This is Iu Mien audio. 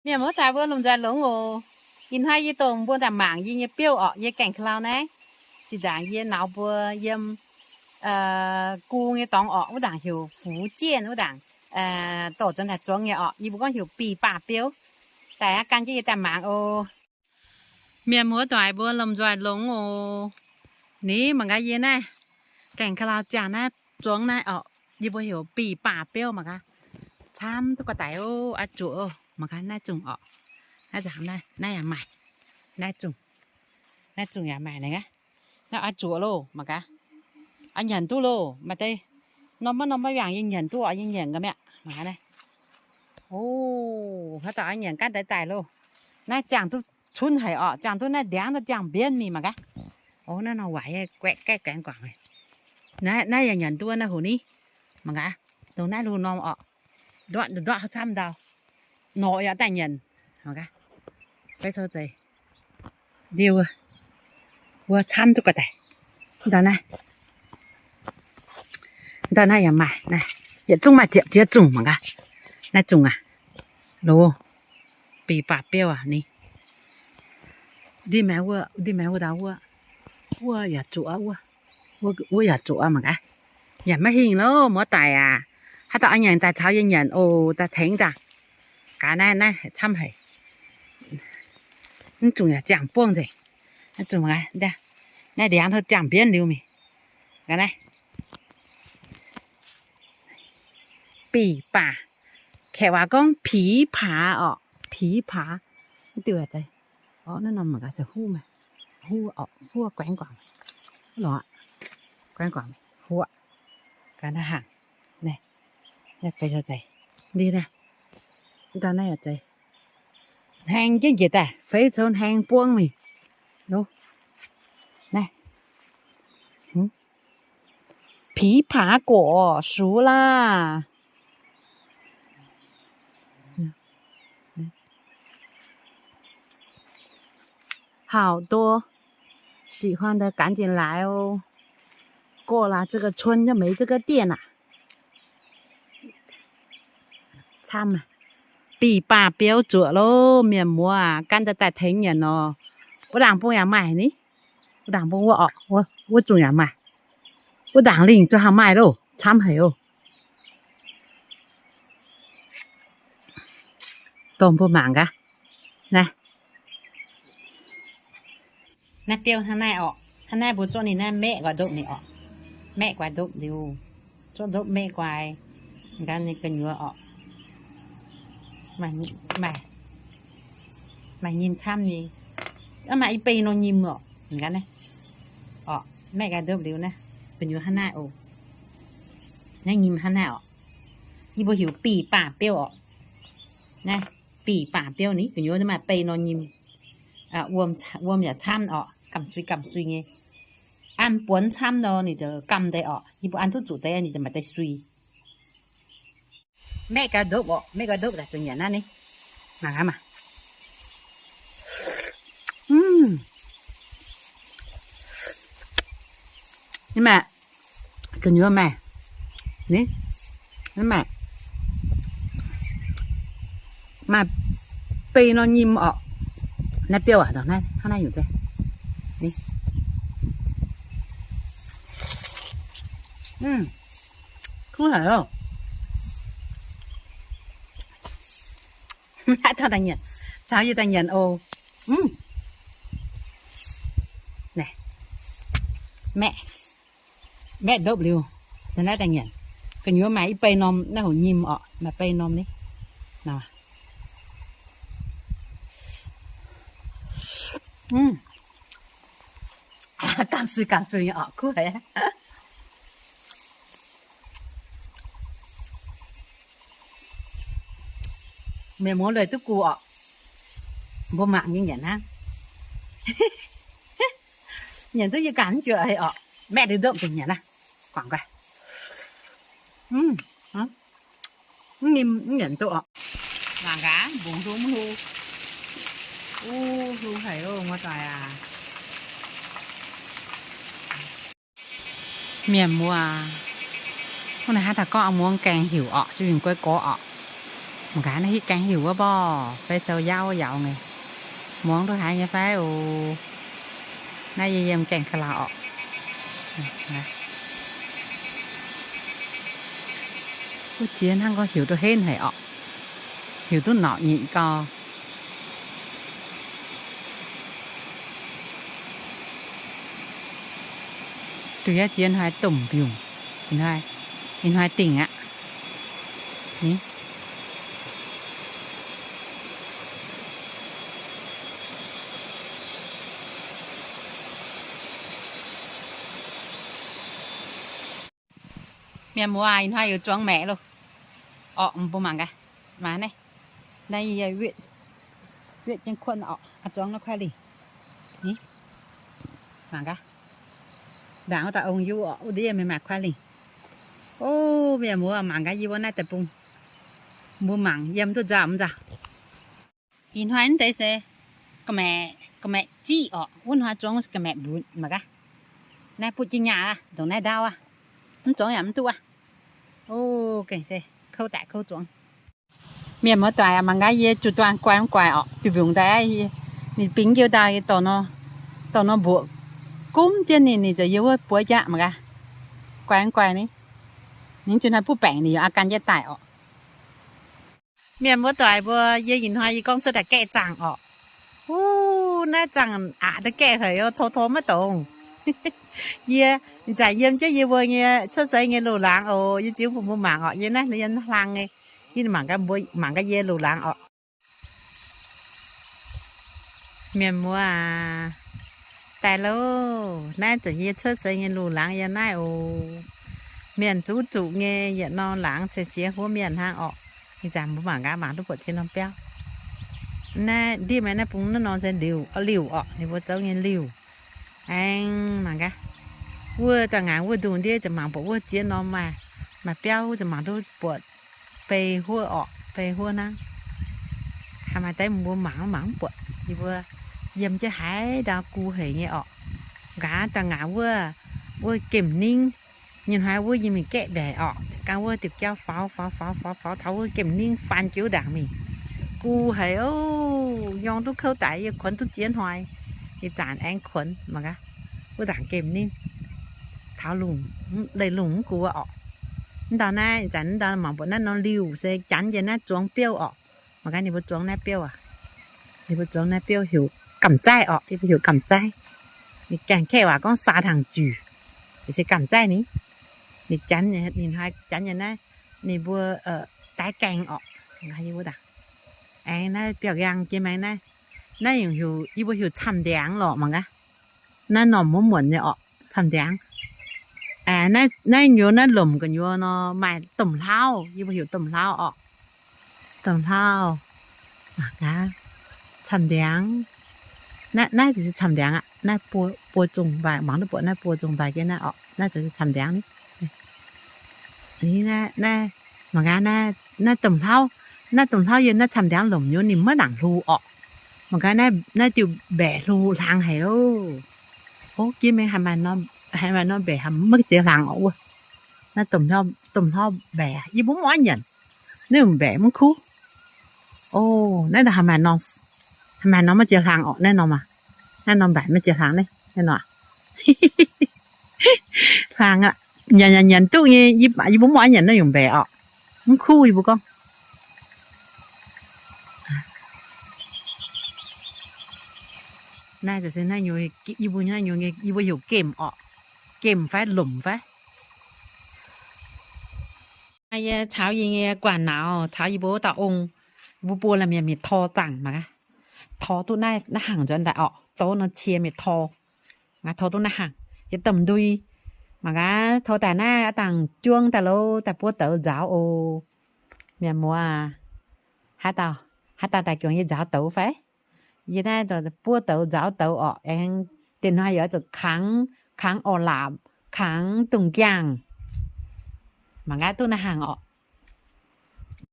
Mienh muoz-doic mbuo lomh nzoih longx oc. Ih hnoi yie dongh mbuo daaih mangc yie nyei biouv orqc, yie gaengh ka'lau naaiv. Zinh ndaangc yie naux mbuo yiem gu nyei dorngx orqc, wuov ndaangc heuc Fux Jien wuov ndaangc, dorh zuqc daaih zuangx nyei orqc, yie mbuo gorngv heuc Bih Baah Biouv. Daaih aqv, gan jienv yie daaih mangc oc. Mienh muoz-doic mbuo lomh nzoih longx oc. Ni mangc gaax yie naaiv gaengh ka'lau ziangh naaiv zuangx naaiv orqc, yie mbuo heuc Bih Baah Biouv mangc gaax. Camv duqv ga'daic oc, a'zuoqc oc, mangc gaax naaiv zungh orqc. Naaiv zangc naaiv, naaiv yaac maaih, naaiv zungh, naaiv zungh yaac maaih naaiv. Naaiv a'zuoqc loh, mangc gaax. A'nyanc duqv loh, maaih deix norm maiv norm maiv yangh yie nyanc duqv orqc, yie nyanc ga'mi'aqv. Mangc gaax naaiv. O, haaix dauh a'nyanc gaanv daaih daaih loh. Naaiv ziangh duqv cunv haic orqc, ziangh duqv naaiv ndiangx duqv ziangh mbienv mingh mangc gaax. O, naaiv nor waaic gaeqv gaengh guangc. Naaiv, naaiv yaac nyanc duqv naaiv hoc ni. Mangc gaax, dongh naaiv loh norm orqc. Ndortv ndortv camv ndau. Norqc yaac daaih nyanc. Mangc gaax, feix zoux zeiz. Ndie wuov, wuov camv duqv ga'daic. Ndau naaiv, ndau naaiv yaac maaih, naaiv yietc zungv maaih ziepc ziex zungh mangc gaax. Naaiv zungh aac, loz, Bih Baah Biouv aac ni. Ndie maengx wuov, ndie maengx wuov ndau wuov, wuov yaac zuqc wuov, wuov yaac zuqc mangc gaax. Yaac maiv hingh loh muoz-doic aac. Haaix dauh a'nyanc daaih caux yie nyanc oc, daaih tengx daaih. Gaax naaiv, naaiv camv haic. Mv zungh yaac ziangh buangv nzengc. Mv zungh, naaiv ndiangx ziangh mbienv liuz mingh. Gaax naaiv, Bih Baah, kaeqv waac gorngv ผีผา orqc, ผีผา. Mv diuh zeiz, orqc, naaiv norm mangc gaax se huv, huv orqc, huv guaengx guangc, lorqc, guaengx guangc, huv, gaax naaiv hangc, naaiv, naaiv feix zoux zeiz, ndie naaiv, ndau naaiv yaac zeiz. Hnaeng jienv njiec daaih, feix zoux hnaeng buangv mingh. Naaiv, ผีผา gorqv 熟啦. 好多喜欢的赶紧来哦，过了这个村就没这个店了。 Camv, Bih Baah Biouv zuoqc loh, mienh muoz aac, gan daaih daaih tengx nyanc nor. Wuov ndaangc bung yaac maaih ni. Wuov ndaangc bung wuov orqc, wuov zungh yaac maaih. Wuov ndaangc lingh zuqc haih maaih loh, camv haic oc. Dongh mbuo mangc gaax. Naaiv, naaiv biouv hnangv naaiv orqc. Hnangv naaiv mbuo zorqv ninh naaiv maeqv guaax ndopv ninh orqc. Maeqv guaax ndopv liuz, zorqv ndopv maeqv guaax, gan ninh gu'nyuoz orqc. Maaih, maaih nyim camv nyei. Aav, maaih i bei nor nyim orqc. Gan naaiv orqc, maeqv guaax ndopv liuz naaiv gu'nyuoz hnangv naaiv oc. Naaiv nyim hnangv naaiv orqc. Yie mbuo heuc Bih Baah Biouv orqc. Naaiv Bih Baah Biouv ni, gu'nyuoz maaih bei nor nyim. Wuom yaac camv orqc, gamh sui gamh sui nyei. An buonv camv nor ninh ziouc gamh deix orqc. Yie mbuo an duqv zuqc deix ninh ziouc maaih deix sui. Maeqv guaax ndopv orqc, maeqv guaax ndopv daaih zuqc nyanc naaiv ni. Mangc gaax maah. Ni maah, gu'nyuoz maaih, ni, ni maah, maaih bei nor nyim orqc. Naaiv biouv aac, hnangv naaiv nyungc zeiv. Ni, kuv haic oc. Naaiv dauh daaih nyanc, caux yie daaih nyanc oc. Naaiv, maeqv, maeqv ndopv liuz, daaih naaiv daaih nyanc. Gu'nyuoz maaih i bei norm naaiv hoc nyim orqc, maaih bei norm ni. Gamh sui gamh sui nyei orqc, kuv haic. Mienh muoz leih duqv gu orqc. Mbuo mangc nyei nyanc hnangv. Nyanc duqv yie ganh mv jiex orqc. Maeqv ndopv nzengc nyanc aqv. Guangc gaax. Mv nyim mv nyanc duqv orqc. Mangc gaax, mbungx hlo mv hlo. Ov, hlo haic oc, muoz-doic aac. Mienh muoz, hnangv naaiv haaix dauh gorngv muangx gaengh heuc orqc, se winh guai gorx orqc. Mangc gaax naaiv hitv gaengh heuc wuov mborh fai zoux yaauv yaauc nyei. Muangx duqv haiz nyei fai oc. Naaiv yie yiem gaengh ka'lauh orqc. Wuov jiex hnangv gorngv heuc duqv henv haic orqc. Heuc duqv norqc nyeic gau. Duqv yaac jiex hnoi domh mbiungc, ih hnoi dingc aqv. Mienh muoz aac, ih hnoi yie zuangx maeqc loh. Orqc, mbuo mangc gaax. Mangc naaiv. Naaiv yie wetv jienv kuotv orqc, zuangx naaiv kuaaiv lingh. Mangc gaax. Ndaangc wuov dauh ong yie orqc, wuov ndiev mingh maaih kuaaiv lingh. O, mienh muoz mangc gaax yie mbuo naaiv deic-bung. Mbuo mangc yiem duqv nzauh mv nzauh. Ih hnoi naaiv deix se ga'maeqc, ga'maeqc ziqv orqc. Wuov hnoi zuangx ga'maeqc mbunx mangc gaax. Naaiv butv jienv nyaah aqv, ndongc naaiv ndau aqv. Mv zuangx yaac mv duqv aqv. O, gengh se kouv daic kouv zuangx. Mienh muoz doic, mangc gaax yie zuqc duangh guaix mv guaix orqc, biux mbiungc daaih, ninh bingx jienv daaih dorh nor, dorh nor mbuoqc gumv jienv ninh, ninh ziouc yiem wuov buov jaqv mangc gaax. Guaix mv guaix ni, ninh zuqc hnoi butv baengc ninh yaac aqv gan jienv daaih orqc. Mienh muoz doic mbuo, yie ih hnoi yie gorngv cuotv daaih gaeqv zaangh orqc. Wuov, naaiv zaangh aqc daaih gaeqv haic, to to maiv dongz. Yie ih zanc yiem jienv yie mbuo nyei cuotv seix nyei loz-laangz oc. Yie ziux bun mbuo mangc orqc, yie naaiv yiem hlang nyei. Yie mangc gaax mbuo mangc gaax yie loz-laangz orqc. Mienh muoz aac, daaih loh, naaiv zanc yie cuotv seix nyei loz-laangz yiem naaiv oc. Mienh zuqc zuqc nyei, yietc norm laangz ceix ziex huov mienh hnangv orqc. Ih zanc mbuo mangc gaax, mangc duqv buatc ziex norm biauv. Naaiv ndiev mingh naaiv bung naaiv norm se liuh, liuh orqc, ninh mbuo zouv nyei liuh. Aengx mangc gaax, wuov daaih ngaanc wuov ndunh ndiev ziouc mangc buatc wuov ziex norm maaih, maaih biauv wuov ziouc mangc duqv buatc bei huov orqc, bei huov hnangv. Haaix maaih deix mbuo mangc mangc mv buatc, yie mbuo yiem jienv haaix ndau gu haic nyei orqc. Nqa'haav daaih ngaanc wuov, wuov gemh ningv, nyei hnoi wuov yie mingh gaeqv mbaeqc orqc, ganh wuov diuh jauv faaux faaux faaux faaux faaux taux wuov gemh ningv faan jienv wuov ndaangc mingh. Gu haic oc, nyorng duqv kouv daic, yie kuonx duqv ziex hnoi. Ih zanc aengx kuonx mangc gaax, wuov ndaangc gemh ningv taux lungh, leih lungh mv gu orqc. Mv ndau naaiv, ih zanc mv ndau mangc buatc naaiv norm liuh se janx njiec naaiv zuangx biouv orqc. Mangc gaax ninh mbuo zuangx naaiv biouv aac. Ninh mbuo zuangx naaiv biouv heuc gamh zaiv orqc, yie mbuo heuc gamh zaiv. Ninh gaengh kaeqv waac gorngv saa tangx juic, se gamh zaiv ni. Ninh janx, ninh hnoi janx nyei naaiv, ninh mbuo daix gaengh orqc. Aengx naaiv biauv-yang jiex maengx naaiv, naaiv yungc heuc, yie mbuo heuc camv-ndiangx lorqc mangc gaax. Naaiv norm muonz-muonz nyei orqc, camv-ndiangx. Naaiv nyuoz naaiv lomc gu'nyuoz nor maaih domh hlauv, yie mbuo heuc domh hlauv orqc. Domh hlauv, mangc gaax, camv-ndiangx. Naaiv, naaiv ziouc se camv-ndiangx aqv. Naaiv buo, buo zungh mbaih, mangc duqv buatc naaiv buo zungh mbaih jienv naaiv orqc. Naaiv ziouc se camv-ndiangx ni. Naaiv, mangc gaax, naaiv domh hlauv, naaiv domh hlauv yiem naaiv camv-ndiangx lomc nyuoz ninh maiv nangc hlo orqc. Mangc gaax, naaiv diuh mbaeqc hlo hlang haic oc. Ov, jiex mingh haaix maaih norm mbaeqc haaix maiv ziex hlang orqc wuov. Naaiv domh hlauv mbaeqc yie mbuo mv oix nyanc. Naaiv mbaeqc mv kuv. Ov, naaiv haaix maaih norm, haaix maaih norm maiv ziex hlang orqc, naaiv norm aac. Naaiv norm mbaeqc maiv ziex hlang naaiv, naaiv norm aac. Hlang aqv. Nyanc nyanc nyanc duqv nyei, yie mbuo mv oix nyanc naaiv nyungc mbaeqc orqc. Mv kuv yie mbuo gorngv. Naaiv se naaiv nyungc, yie mbuo naaiv nyungc yie mbuo heuc gemh orqc. Gemh fai lomc fai. Yie caux yie nyei guaax nauz caux yie mbuo wuov dauh ong, mbuo buo lamh mienh mingh tor zaangc mangc gaax. Tor duqv naaiv, naaiv hangc nzuonx daaih orqc, dov nor cie mingh tor. Tor duqv naaiv hangc, yietc domh ndui. Mangc gaax, tor daaih naaiv aav dangh juang daaih lorqc, daaih buov douz nzauz oc. Mienh muoz, haaix dauh, haaix dauh daaih juangc yie nzauz douz fai? Yie naaiv buov douz nzauz douz orqc, aengx diex hnoi yaac zuqc kangx, kangx orv-laapc, kangx dungz jaangh. Mangc gaax duqv naaiv hangc orqc.